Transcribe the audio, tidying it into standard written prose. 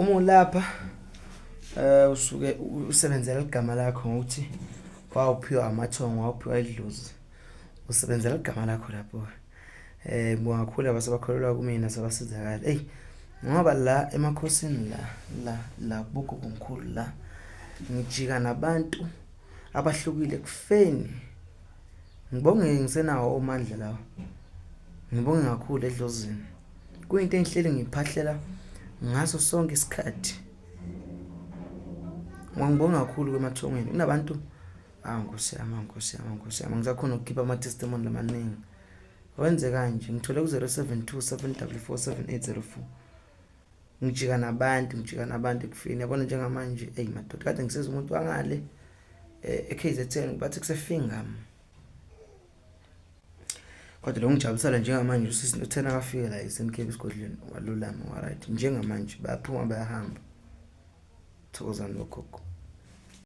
Uma ulapha usuke usebenzela igama lakho ngokuthi wawuphiwa amathongo, wawuphiwa idlozi, usebenzela igama lakho lapho. Ngibonga kakhulu abasebakholelwa kumina sebasizakala. Eyi, ngoba la emakhosini la la la kubogogo mkhulu la ngijika nabantu abahlukile ekufeni. Ngibonge ngisenawo amandla lawa. Ngibonge kakhulu edlozini. Kuyinto engihleli ngiphahlela ngaso sonke isikhathi. Ngibonga kakhulu kwemathongweni. Kunabantu, ah Nkosi yami, Nkosi yami, Nkosi yami, ngisakhona ukukhipha ama-testimony lamaningi. Wenze kanje, ngithole ku-072 744 7804. Ngijika nabantu, ngijika nabantu ekufeni. Yabona njengamanje, eyi madoda, kade ngisiza umuntu wangale e-KZN, bathi kuseFingham. Kodwa lo ngijabulisela njengamanje usisi uthena akafike la e-Eastern Cape esigodlweni walulama wa-right. Njengamanje bayaphuma bayahamba. Thokozani bogogo.